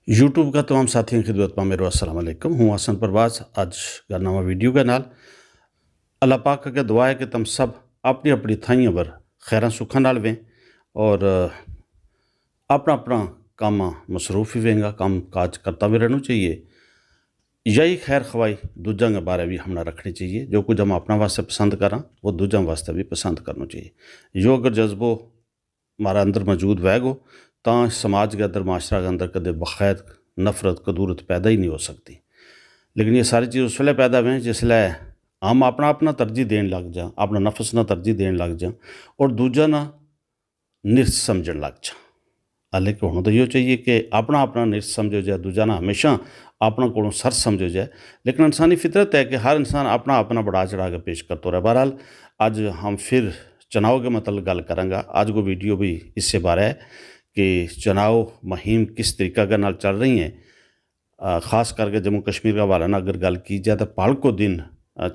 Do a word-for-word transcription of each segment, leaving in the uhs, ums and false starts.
یوٹیوب کا تمام ساتھیوں کی خدمت ما میرو السلام علیکم، ہوں حسن پرواز۔ اج کا نواں ویڈیو کے نال اللہ پاک کا دعا ہے کہ تم سب اپنی اپنی تھائیاں پر خیراں سکھاں نال ویں اور اپنا اپنا کام مصروف ہی ویں گا، کام کاج کرتا وی رہنو چاہیے۔ یہی خیر خواہی دوجاں کے بارے بھی ہم نا رکھنی چاہیے۔ جو کچھ ہم اپنا واسطے پسند کراں، وہ دوجاں واسطے بھی پسند کرنو چاہیے۔ یوہ اگر جذبو مارا اندر موجود ہوئے گو، تاں سماج کے اندر، معاشرہ کے اندر کدے بغیر نفرت کدورت پیدا ہی نہیں ہو سکتی۔ لیکن یہ ساری چیز اس ویلے پیدا ہوئے ہیں جس لے ہم اپنا اپنا ترجیح دین لگ جاں، اپنا نفس نا ترجیح دین لگ جاں، اور دوجا نا نرس سمجھن لگ جاں۔ حالانکہ ہونو تو یوہ چاہیے کہ اپنا اپنا نرس سمجھو جائے، دوجا نا ہمیشہ اپنا کولوں سر سمجھو جائے۔ لیکن انسانی فطرت ہے کہ ہر انسان اپنا اپنا بڑا چڑھا کے پیش کرتو رہے۔ بہرحال، اج ہم پھر چناؤ کے متعلق گل کراں گا۔ اج کو ویڈیو بھی اس سے بارے ہے کہ چناؤ مہم کس طریقہ کے نال چل رہی ہیں۔ خاص کر کے جموں کشمیر کا حوالہ نا اگر گل کی جائے تو پہلک کو دن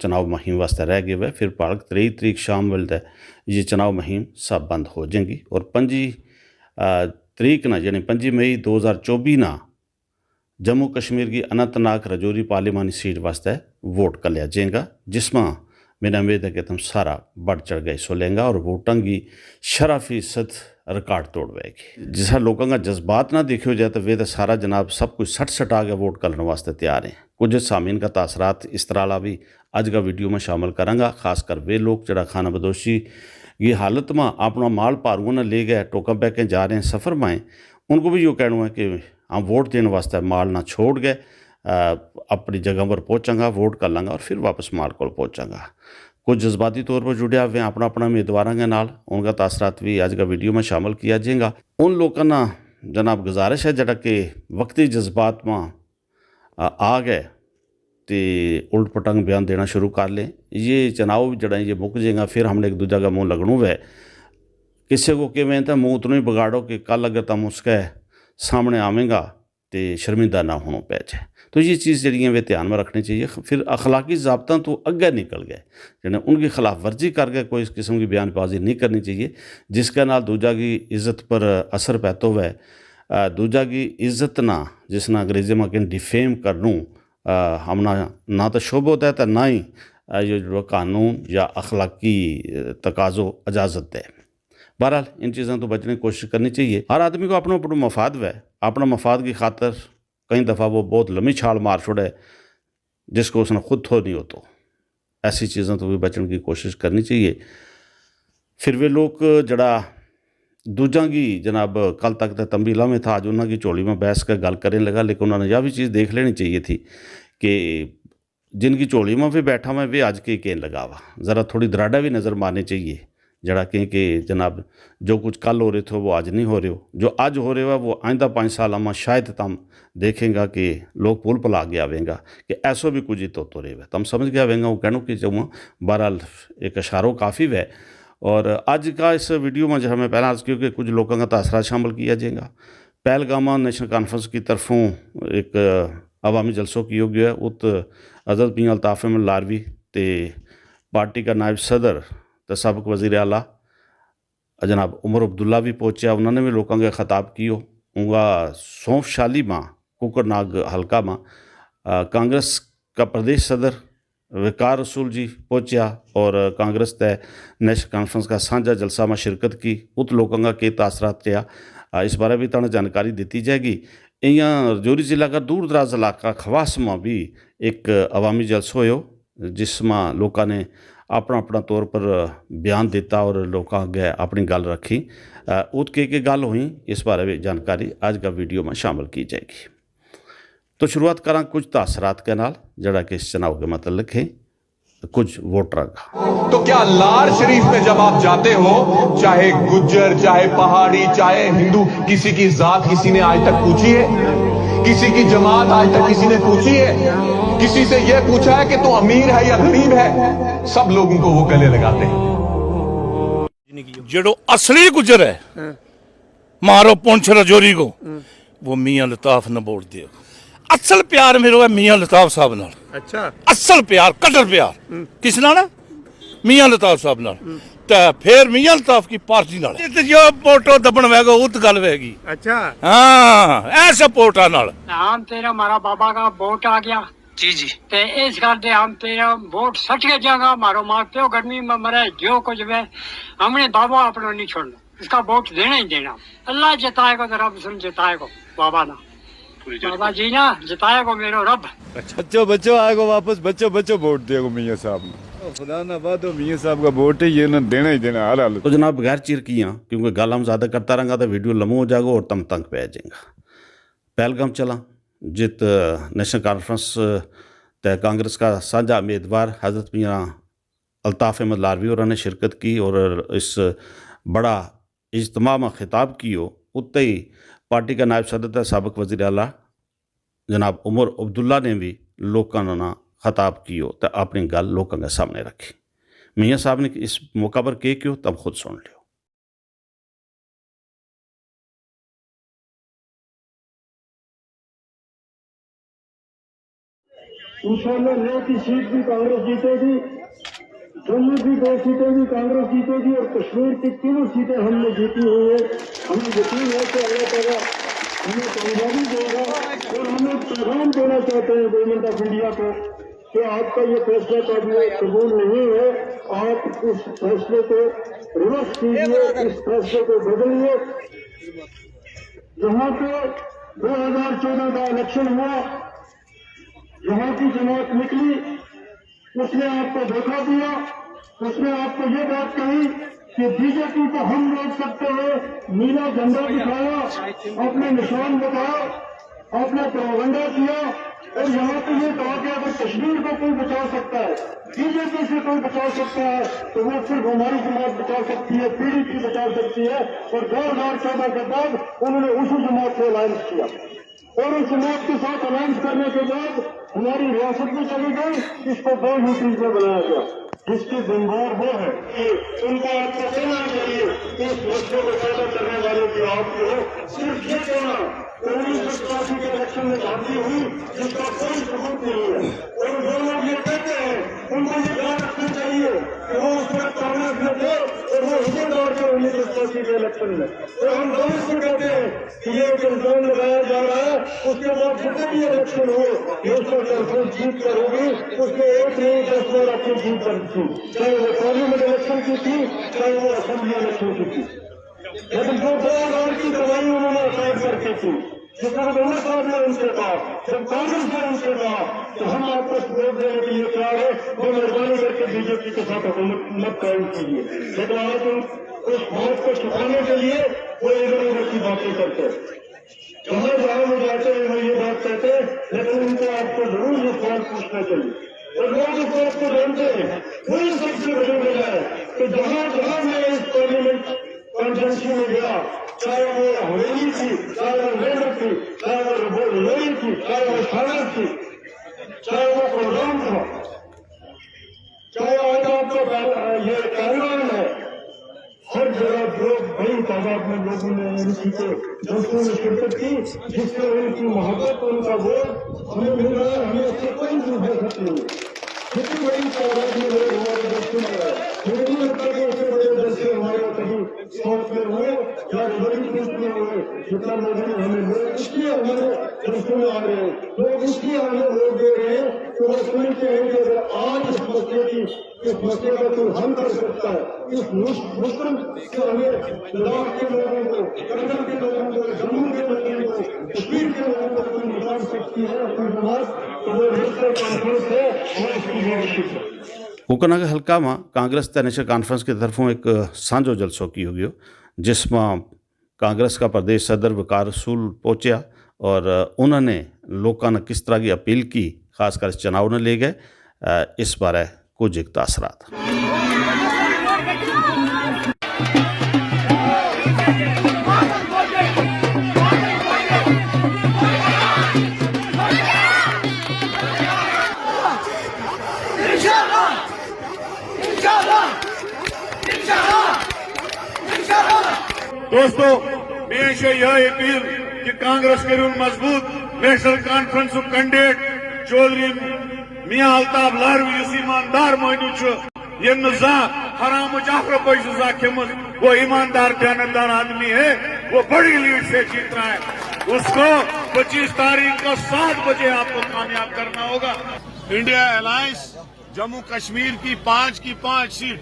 چناؤ مہم واسطے رہ گیو ہے۔ پھر پہلک تریہی تریک شام ویل تے یہ چناؤ مہم سب بند ہو جائیں گی اور پنجی تریک نا، یعنی پنجی مئی دو ہزار چوبی نا جموں کشمیر کی اننت ناگ رجوری پارلیمانی سیٹ واسطے ووٹ کلیا جائیں گا، جس ما مینا امید ہے کہ تم سارا بڑھ چڑھ گئے سو لیں گا اور ووٹاں کی شرح فیصد ریکارڈ توڑ وے گی۔ جس طرح لوکاں کا جذبات نہ دیکھیو جائے تو ویہ تو سارا جناب سب کچھ سٹ سٹا کے ووٹ کرن واسطے تیار ہیں۔ کچھ سامین کا تاثرات اس طرح لا بھی اج کا ویڈیو ما شامل کراں گا۔ خاص کر ویہ لوک جڑا خانہ بدوشی کی حالت ما اپنا مال پاروؤں نا لے گئے ٹوکاں پہ کے جا رہے ہیں سفر ما ہیں، ان کو بھی یوہ کہنو ہے کہ ہم ووٹ دین واسطے مال نہ چھوڑ گئے، اپنی جگہ پر پہنچاں گا، ووٹ کر لاں گا اور پھر واپس مال کول پہنچاں گا۔ کچھ جذباتی طور پر جڑیا ہوئے ہیں اپنا اپنا امیدواراں کے نال، ان کا تاثرات بھی اج کا ویڈیو ما شامل کیا جائیں گا۔ ان لوکاں نا جناب گزارش ہے جڑا کہ وقتی جذبات ما آ گئے تے الٹ پٹنگ بیان دینا شروع کر لیں۔ یہ چناؤ جڑا یہ مک جائیں گا، پھر ہم نے ایک دوجہ کا منہ لگنو ہوئے۔ کسے کو کہویں تھا منہ اتنو ہی بگاڑو کہ کل اگر تم اس کے سامنے آویں گا تے شرمندہ نہ ہونو پے جائے۔ تو یہ چیز جڑی ہیں وہ دھیان ما رکھنی چاہیے۔ پھر اخلاقی ضابطاں تو اگے نکل گئے، یعنی ان کی خلاف ورزی کر کے کوئی اس قسم کی بیان بازی نہیں کرنی چاہیے، جس کے نال دوجہ کی عزت پر اثر پیدا ہوئے۔ دوجہ کی عزت نا، جس نا انگریزی ما کہیں ڈیفیم کرنو، ہم نا نہ تو شعبہ ہوتا ہے تو نہ ہی یہ جو قانون یا اخلاقی تقاضو اجازت ہے۔ بہرحال، ان چیزوں تو بچنے کی کوشش کرنی چاہیے۔ ہر آدمی کو اپنا اپنا مفاد ہوئے، اپنا مفاد کی خاطر کئی دفعہ وہ بہت لمبی چھال مار چھوڑے، جس کو اس نے خود تھو نہیں ہوتو۔ ایسی چیزوں تو بھی بچن کی کوشش کرنی چاہیے۔ پھر وہ لوگ جڑا دوجاں کی جناب کل تک تے تمبی لاویں تھا، اج انہاں کی جھولی ما بیس کے گل کریں لگا، لیکن انہاں نے یا بھی چیز دیکھ لینی چاہیے تھی کہ جن کی جھولی ما بھی بیٹھا ہوا ہے وہ اج کے کہن لگا ہوا۔ ذرا تھوڑی دراڈا بھی نظر مارنی چاہیے، جڑا کہیں کہ جناب جو کچھ کل ہو رہے تھے وہ اج نہیں ہو رہے ہو، جو اج ہو رہے ہوا وہ آئندہ پانچ سال ما شاید تم دیکھیں گا کہ لوگ پول پلا گیا ہوئیں گا کہ ایسو بھی کچھ ہی تو تو رہے ہوئے تم سمجھ گیا ہوئیں گا۔ وہ کہنو کہ جمعہ بہرحال ایک اشارو کافی ہوئے۔ اور اج کا اس ویڈیو ما جہاں میں پہلا عرض کیوں کہ کچھ لوکاں کا تاثرات شامل کیا جائیں گا۔ پہلگامہ نیشنل کانفرنس کی طرفوں ایک عوامی جلسو کیو گیو ہے۔ ات حضرت میاں الطاف احمد لاروی تے پارٹی کا نائب صدر تے سابق وزیر اعلیٰ جناب عمر عبداللہ بھی پہنچیا، انہوں نے بھی لوکاں کے خطاب کیو۔ انہاں سونف شالی ما کوکر ناگ حلقہ ما کانگریس کا پردیش صدر وقار رسول جی پہنچیا اور کانگریس تے نیشنل کانفرنس کا سانجھا جلسہ ما شرکت کی۔ ات لوکاں کا کے تاثرات رہیا، اس بارے بھی تانوں جانکاری دتی جائے گی۔ ایاں رجوری ضلع کا دور دراز علاقہ خواص ما بھی ایک عوامی جلسو ہویو، جس ما لوکاں نے اپنا اپنا طور پر بیان دیتا اور لوکاں اگے اپنی گل رکھی۔ ات کے کے گل ہوئی، اس بارے بھی جانکاری اج کا ویڈیو ما شامل کی جائے گی۔ تو شروعات کراں کچھ تاثرات کے نال جڑا کہ اس چناؤ کے متعلق ہیں۔ کچھ ووٹراں کا تو کیا لار شریف میں جب آپ جاتے ہو، چاہے گجر، چاہے پہاڑی، چاہے ہندو، کسی کی ذات کسی نے آج تک پوچھی ہے؟ کسی کی جماعت آج تک کسی نے پوچھی ہے؟ کسی سے یہ پوچھا ہے کہ تو امیر ہے یا غریب ہے؟ سب لوگوں کو وہ گلے لگاتے ہیں۔ جیڑو اصلی گجر ہے، مارو پونچھ رجوری کو، وہ میاں لطاف نہ بوٹ دے۔ اصل پیار میرو ہے میاں لطاف صاحب نال۔ اصل پیار، کٹر پیار۔ کس نال ہے؟ میاں لطاف صاحب نال۔ تے پھر میاں الطاف کی پارٹی نال۔ تے جو ووٹو دبن وے گو، ات گل وے گی۔ اچھا۔ ہاں، ایسا ووٹاں نال۔ نام تیرا، مارا بابا کا ووٹ آ گیا۔ جی، جی۔ تے اس گل دے ہم تیرا ووٹ سٹ کے دیاں گا، مارو ماں پیو گرمی میں مرے، جو کچھ وے، ہم نے بابا اپنا نہیں چھوڑنا۔ اس کا ووٹ دینا ہی دینا۔ اللہ جتائے گو تو رب سن جتائے گو، بابا نا۔ بابا جی نا جتائے گو میرو رب۔ بچو، بچو، آئے گو واپس، بچو، بچو، ووٹ دے گو میاں صاحب نے۔ خدا نہ وعدو میاں صاحب کا ووٹ ہے، یہ نہ دینا ہی دینا، ہر حالت۔ تو جناب، بغیر چیر کیاں، کیونکہ گل ہم زیادہ کرتا رہاں گا تو ویڈیو لمو ہو جائے گا اور تم تنگ پہ آ جائیں گا۔ پہلگام چلاں، جت نیشنل کانفرنس تے کانگریس کا سانجھا امیدوار حضرت میاں الطاف احمد لاروی ہوراں نے شرکت کی اور اس بڑا اجتماع ما خطاب کیو۔ اتے ہی پارٹی کا نائب صدر تے سابق وزیر اعلیٰ جناب عمر عبداللہ نے بھی لوکاں نا خطاب کیو تے اپنی گل لوکاں کے سامنے رکھی۔ میاں صاحب نے اس موقع پر کے کیو، تم خود سن لیو۔ انشاءاللہ، لیہ کی سیٹ بھی کانگریس جیتے گی، جموں کی دو سیٹیں بھی کانگریس جیتے گی اور کشمیر کی تینوں سیٹیں ہم نے جیتی ہوئی ہیں۔ ہمیں یقین ہے کہ اللہ تعالیٰ ہمیں کامیابی دے گا۔ اور ہم ایک پیغام دینا چاہتے ہیں گورنمنٹ آف انڈیا کو کہ آپ کا یہ فیصلہ قابل قبول نہیں ہے۔ آپ اس فیصلے کو ریورس کیجیے، اس فیصلے کو بدلیے۔ یہاں پہ دو ہزار چودہ کا الیکشن ہوا، یہاں کی جماعت نکلی، اس نے آپ کو دھوکہ دیا، اس نے آپ کو یہ بات کہی کہ بی جے پی کو ہم روک سکتے ہیں، نیلا جھنڈا دکھایا، اپنے نشان بتایا، اپنا پروگنڈا کیا اور یہاں پہ یہ کہا کہ اگر کشمیر کو کوئی بچا سکتا ہے، بی جے پی سے کوئی بچا سکتا ہے، تو وہ صرف ہماری جماعت بچا سکتی ہے، پی ڈی پی بچا سکتی ہے۔ اور دو ہزار چودہ کے بعد انہوں نے اسی جماعت سے الائنس کیا۔ اور اس جماعت کے ساتھ الائنس کرنے کے بعد ہماری ریاست بھی چلی گئی، اس کو دو یوٹیز میں بنایا گیا، جس کی بنیاد وہ ہے کہ ان کو آپ کو کہنا چاہیے کہ اس مسئلے کو پیدا کرنے والے کی آپ جو ہے، صرف یہ کہنا کہ انیس سو ستاسی کے الیکشن میں دھاندلی ہوئی، جس کا کوئی ثبوت نہیں ہے۔ اور جو لوگ یہ کہتے ہیں، ان کو یہ یاد رکھنا چاہیے کہ وہ اس وقت کانگریس میں تھے اور وہ حصے دار تھے انیس سو ستاسی کے الیکشن میں۔ اور ہم دونوں سے کہتے ہیں کہ یہ ایک الزام لگایا جا رہا ہے، اس کے بعد جتنے بھی الیکشن ہوئے، نیشنل کانفرنس جیت کر ہوگی، اس نے ایک نہیں، دس بار اپنی جیت درج کی، چاہے وہ پارلیمنٹ الیکشن کی تھی، چاہے وہ اسمبلی الیکشن کی تھی۔ لیکن جو دو ہزار کی دوائی انہوں نے عقائد کر کے کی، جس وقت عمر صاحب نے ان سے کہا، جب کانگریس نے ان سے کہا، تو ہم آپ کو سپورٹ دینے کے لیے تیار ہیں، وہ مہربانی کر کے بی جے پی کے ساتھ حکومت مت قائم کیجیے۔ لیکن آج ان اس بات کو چھپانے کے لیے وہ ادھر ادھر کی باتیں کرتے ہیں۔ جہاں جہاں وہ جاتے ہیں، وہ یہ بات کہتے ہیں، لیکن ان کو آپ کو ضرور یہ سوال پوچھنا چاہیے۔ اور لوگ اس بات کو جانتے ہیں، وہی سب سے بڑی وجہ ہے کہ جہاں جہاں میں اس پارلیمنٹ کانفرنس میں گیا، چاہے وہ حویلی تھی، چاہے وہ لینڈر تھی، چاہے وہ لوری تھی، چاہے وہ شاور تھی، چاہے وہ پروگرام تھا، چاہے آج آپ کا یہ کاروبار ہے، ہر جگہ جو بڑی تعداد میں لوگوں نے ان کی کے جلسوں میں شرکت کی، جس سے ان کی محبت، ان کا ووٹ ہمیں مل رہا ہے، ہمیں اس سے کوئی دلچسپی نہیں ہے۔ کتنی بڑی تعداد میں لوگ ہمارے جلسوں میں آئے، مجھے نہیں لگتا کہ اس سے بڑے جلسے ہمارے کبھی ساتھ میں ہوئے یا بڑی گروپ میں ہوئے۔ جتنا لوگوں نے ہمیں، لوگ اس لیے ہمارے جلسوں میں آ رہے ہیں، لوگ اس لیے ہمیں ووٹ دے رہے ہیں کہ وہ سمجھتے ہیں کہ اگر آج اس مسئلے کی اس مسئلے کا کوئی حل کر سکتا ہے، اس مشکل سے ہمیں لداخ کے لوگوں کو، کرگل کے لوگوں کو، جموں کے لوگوں کو، کشمیر کے لوگوں کو کوئی نکال سکتی ہے اپنی بات، تو وہ نیشنل کانفرنس ہے، وہ اس کی لیڈرشپ ہے۔ کوکنگ حلقہ ما کانگریس تے نیشنل کانفرنس کی طرفوں ایک سانجھو جلسو کیو گیو، جس ما کانگریس کا پردیش صدر وقار رسول پہنچیا اور انہوں نے لوکاں نا کس طرح کی اپیل کی، خاص کر اس چناؤ نا لے گئے، اس بارے کچھ ایک تاثرات۔ دوستو، میں ایشا یا اپیل کہ کانگریس کریو مضبوط، نیشنل کانفرنس کینڈیڈیٹ چوہدری میاں الطاف لاروی یوس ایماندار مہنیو چھ، یم نہ زاں آرام و جعفر بخش زاکھمل، وہ ایماندار دیانتدار آدمی ہے، وہ بڑی لیڈ سے جیت رہا ہے۔ اس کو پچیس تاریخ کو سات بجے آپ کو کامیاب کرنا ہوگا۔ انڈیا الائنس جموں کشمیر کی پانچ کی پانچ سیٹ،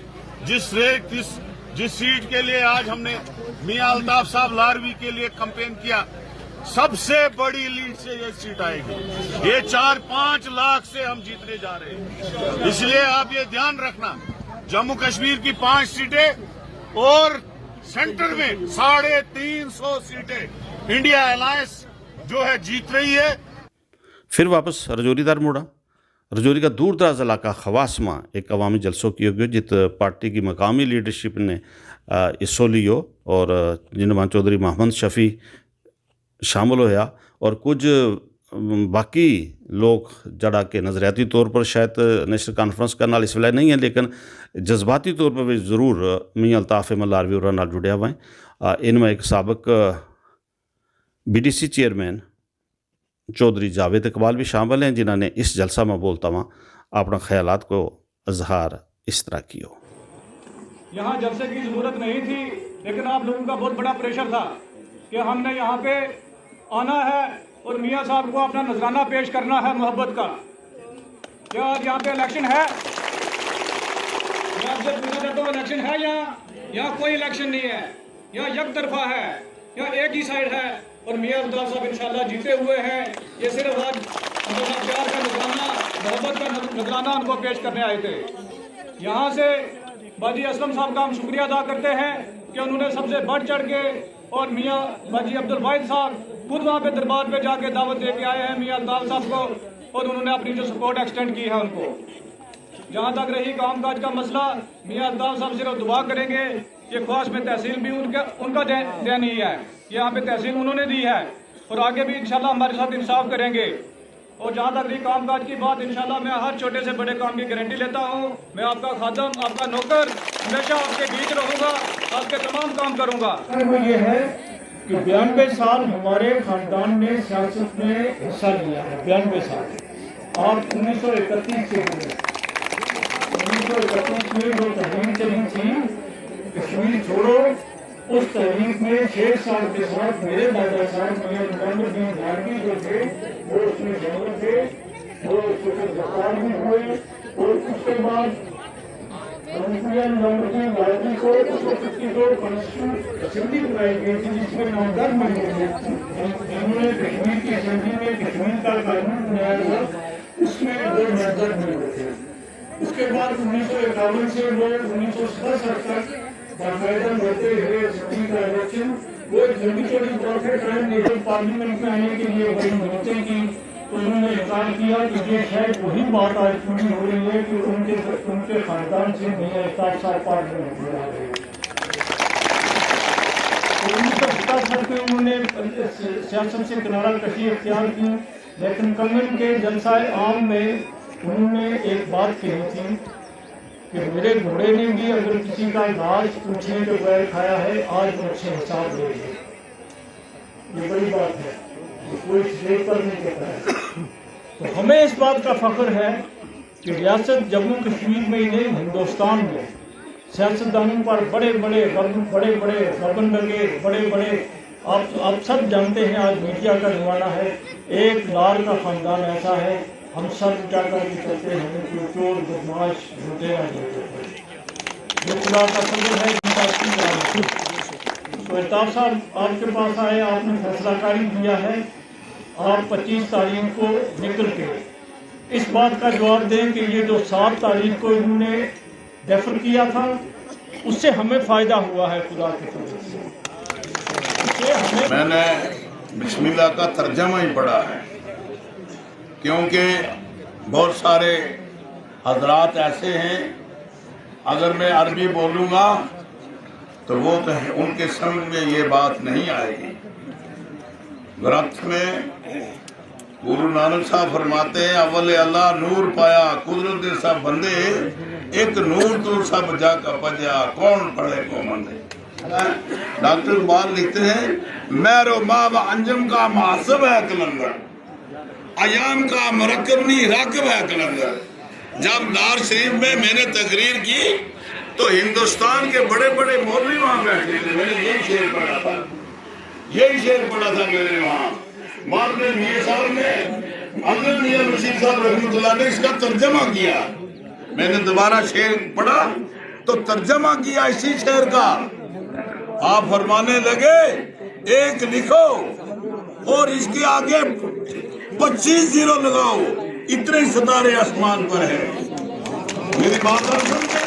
جس ریٹ جس جس سیٹ کے لیے آج ہم نے میاں الطاف صاحب لاروی کے لیے کمپین کیا، سب سے بڑی لیڈ سے یہ سیٹ آئے گی۔ یہ چار پانچ لاکھ سے ہم جیتنے جا رہے ہیں، اس لیے آپ یہ دھیان رکھنا، جموں کشمیر کی پانچ سیٹیں اور سینٹر میں ساڑھے تین سو سیٹیں انڈیا الائنس جو ہے جیت رہی ہے۔ پھر واپس رجوری در مڑا۔ رجوری کا دور دراز علاقہ خواس ما ایک عوامی جلسو کیو گیو، جت پارٹی کی مقامی لیڈرشپ نے حصو لیو اور جن ما چوہدری محمد شفیع شامل ہویا اور کچھ باقی لوگ جڑا کہ نظریاتی طور پر شاید نیشنل کانفرنس کا نال اس ویلے نہیں ہے، لیکن جذباتی طور پر بھی ضرور میاں الطاف ملاروی اور نال جڑیا ہوا ہیں۔ ان میں ایک سابق بی ڈی سی چیئرمین چوہدری جاوید اقبال بھی شامل ہیں، جنہاں نے اس جلسہ ما بولتا ہوا اپنا خیالات کو اظہار اس طرح کیو۔ یہاں جلسے کی ضرورت نہیں تھی، لیکن آپ لوگوں کا بہت بڑا پریشر تھا کہ ہم نے یہاں پہ آنا ہے اور میاں صاحب کو اپنا نذرانہ پیش کرنا ہے محبت کا۔ کیا آج یہاں پہ الیکشن ہے؟ میں آپ سے پوچھنا چاہتا ہوں، الیکشن ہے یہاں؟ یہاں کوئی الیکشن نہیں ہے، یہاں یک طرفہ ہے، یہاں ایک ہی سائیڈ ہے۔ اور میاں الطاف صاحب انشاءاللہ جیتے ہوئے ہیں۔ یہ صرف آج ہمارا پیار کا نذرانہ، محبت کا نذرانہ ان کو پیش کرنے آئے تھے۔ یہاں سے باجی اسلم صاحب کا ہم شکریہ ادا کرتے ہیں کہ انہوں نے سب سے بڑھ چڑھ کے اور میاں باجی عبدالواحد صاحب خود وہاں پہ دربار پہ جا کے دعوت دے کے آئے ہیں میاں الطاف صاحب کو، اور انہوں نے اپنی جو سپورٹ ایکسٹینڈ کی ہے ان کو۔ جہاں تک رہی کام کاج کا مسئلہ، میاں الطاف صاحب صرف دعا کریں گے کہ خواص میں تحصیل بھی ان کا ان کا دین ہی ہے، یہاں پہ تحصیل انہوں نے دی ہے، اور آگے بھی انشاءاللہ ہمارے ساتھ انصاف کریں گے۔ اور جہاں تک رہی کام کاج کی بات، انشاءاللہ میں ہر چھوٹے سے بڑے کام کی گارنٹی لیتا ہوں۔ میں آپ کا خادم، آپ کا نوکر، ہمیشہ آپ کے بیچ رہوں گا، آپ کے تمام کام کروں گا۔ وہ یہ ہے کہ بیانوے سال ہمارے خاندان نے سیاست میں حصہ لیا ہے، بیانوے سال۔ اور انیس سو اکتیس کے اندر، انیس سو اکتیس میں جو تحریک چلی تھی، کشمیر چھوڑو، اس تحریک میں شیر صاحب کے ساتھ میرے دادا صاحب میاں غلام الدین بھارتی جو تھے، وہ اس میں شامل تھے۔ وہ اس وقت گرفتار بھی ہوئے اور اس کے بعد انڈیا نمبر کی لڑکی کو اس وقت کی جو کانسٹیٹیوشن اسمبلی بنائی گئی تھی، جس میں نامزد ملے تھے، جنہوں نے کشمیر کی اسمبلی میں کشمیر کا قانون بنایا تھا، اس میں دو نامزد ملے تھے۔ اس کے بعد انیس سو اکاون سے وہ انیس سو ستاسٹھ تک باقاعدہ لڑتے ہوئے اسمبلی کا الیکشن، وہ ایک لمبی چوڑی پروفٹ رہے، لیکن پارلیمنٹ میں آنے کے لیے بڑی محنتیں کی۔ تو انہوں نے انکار کیا کہ یہ شاید وہی بات آج پوری ہو رہی ہے کہ ان کے ان کے خاندان سے میاں الطاف صاحب پارلیمنٹ میں آ گئے۔ تو انیس سو ستاسٹھ میں انہوں نے سیاست سے کنارہ کشی اختیار کی، لیکن کنگن کے جلسہ عام میں انہوں نے ایک بات کہی تھی کہ میرے گھوڑے نے بھی اگر کسی کا گھاس پوچھنے کے بغیر کھایا ہے، آج مجھ سے حساب لے لے۔ یہ بڑی بات ہے، یہ کوئی اسٹیج پر نہیں کہتا ہے۔ تو ہمیں اس بات کا فخر ہے کہ ریاست جموں کشمیر میں ہی نہیں، ہندوستان میں سیاستدانوں پر بڑے بڑے غبن، بڑے بڑے غبن لگے، بڑے بڑے، آپ آپ سب جانتے ہیں، آج میڈیا کا زمانہ ہے، ایک لال کا خاندان ایسا ہے، ہم سر اونچا کر کے چلتے ہیں، ہمیں کوئی چور، بدمعاش، لٹیرا نہیں کہتا۔ یہ خدا کا فضل ہے، جن کا اپنی جان ہے۔ تو الطاف صاحب آپ کے پاس آئے، آپ نے فیصلہ کاری دیا ہے، آپ پچیس تاریخ کو نکل کے اس بات کا جواب دیں کہ یہ جو سات تاریخ کو انہوں نے ڈیفر کیا تھا، اس سے ہمیں فائدہ ہوا ہے خدا کے فضل سے۔ اس سے ہمیں میں نے بسم اللہ کا ترجمہ ہی پڑھا ہے، کیونکہ بہت سارے حضرات ایسے ہیں، اگر میں عربی بولوں گا تو وہ کہیں، ان کے سمجھ میں یہ بات نہیں آئے گی۔ گرنتھ میں گرو نانک صاحب فرماتے ہیں، اول اللہ نور پایا، قدرت دے سب بندے، ایک نور تو سب جگ اپجیا، کون پڑھے کو مندے۔ ڈاکٹر اقبال لکھتے ہیں، مہر و ماہ و انجم کا محاسب ہے قلندر، ایام کا مرکب نہیں راکب ہے قلندر۔ جب لار شریف میں میں نے تقریر کی تو ہندوستان کے بڑے بڑے مولوی وہاں بیٹھے تھے، میں نے یہی شعر پڑھا تھا۔ یہی شعر پڑھا تھا میں نے وہاں۔ مارنے میاں صاحب نے، حضرت میاں نصیر صاحب رحمۃ اللہ نے اس کا ترجمہ کیا۔ میں نے دوبارہ شعر پڑھا تو ترجمہ کیا اسی شعر کا۔ آپ فرمانے لگے، ایک لکھو اور اس کے آگے پچیس زیرو لگاؤ، اتنے ہی ستارے آسمان پر ہیں۔ میری بات آپ سمجھے؟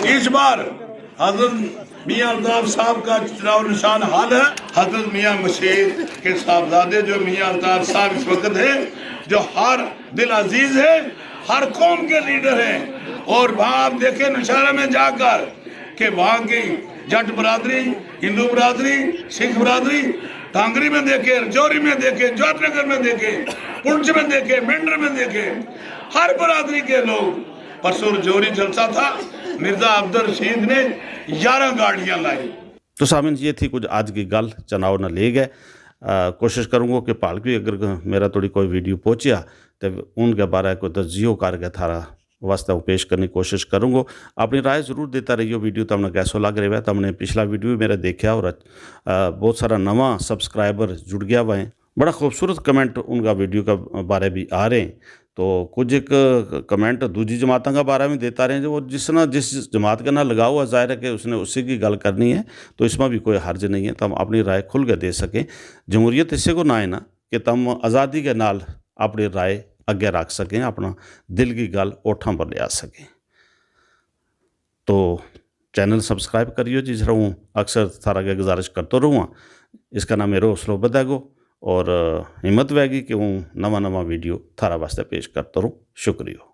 اس بار حضرت میاں الطاف صاحب کا چناؤ نشان حال ہے۔ حضرت میاں مشیر کے صاحبزادے جو میاں الطاف صاحب اس وقت ہیں، جو ہر دل عزیز ہے، ہر قوم کے لیڈر ہیں، اور وہاں آپ دیکھیں نشہرہ میں جا کر کہ وہاں کی جٹ برادری، ہندو برادری، سکھ برادری، کانگری میں دیکھے، رجوری میں دیکھے، جوہر نگر میں دیکھے، پنچ میں دیکھے، مینڈر میں دیکھے، ہر برادری کے لوگ۔ پرسوں رجوری جلسہ تھا، مرزا عبدالرشید نے یارہ گاڑیاں لائی۔ تو سامن، یہ تھی کچھ آج کی گل۔ چناؤ نہ لے گئے۔ کوشش کروں گا کہ پالک بھی اگر میرا تھوڑی کوئی ویڈیو پہنچیا تو ان کے بارے کوئی تجزیو کر کے تھارا واسطے وہ پیش کرنے کی کوشش کروں گا۔ اپنی رائے ضرور دیتا رہیو۔ ویڈیو تم نے کیسو لگ رہے ہوا؟ تم نے پچھلا ویڈیو بھی میرا دیکھیا اور بہت سارا نواں سبسکرائبر جڑ گیا ہوا ہیں۔ بڑا خوبصورت کمنٹ ان کا ویڈیو کا بارے بھی آ رہے ہیں۔ تو کچھ ایک کمنٹ دوجی جماعتاں کا بارے میں دیتا رہے ہیں، وہ جس نا جس جماعت کا نہ لگاؤ ہوا، ظاہر ہے کہ اس نے اسی کی گل کرنی ہے۔ تو اس میں بھی کوئی حرج نہیں ہے، تم اپنی رائے کھل کے دے سکیں۔ جمہوریت اسے کو نہ ہے نا کہ تم آزادی کے نال اپنی رائے اگے رکھ سکیں، اپنا دل کی گل اوٹھاں پر لیا سکیں۔ تو چینل سبسکرائب کریو جی، اس طرح ہوں اکثر تھارا کے گزارش کرتو رہوں ہاں۔ اس کا نام میرو حوصلو بدھے گو اور ہمت وھے گی کہ ہوں نواں نواں ویڈیو تھارا واسطے پیش کرتو رہوں۔ شکریہ۔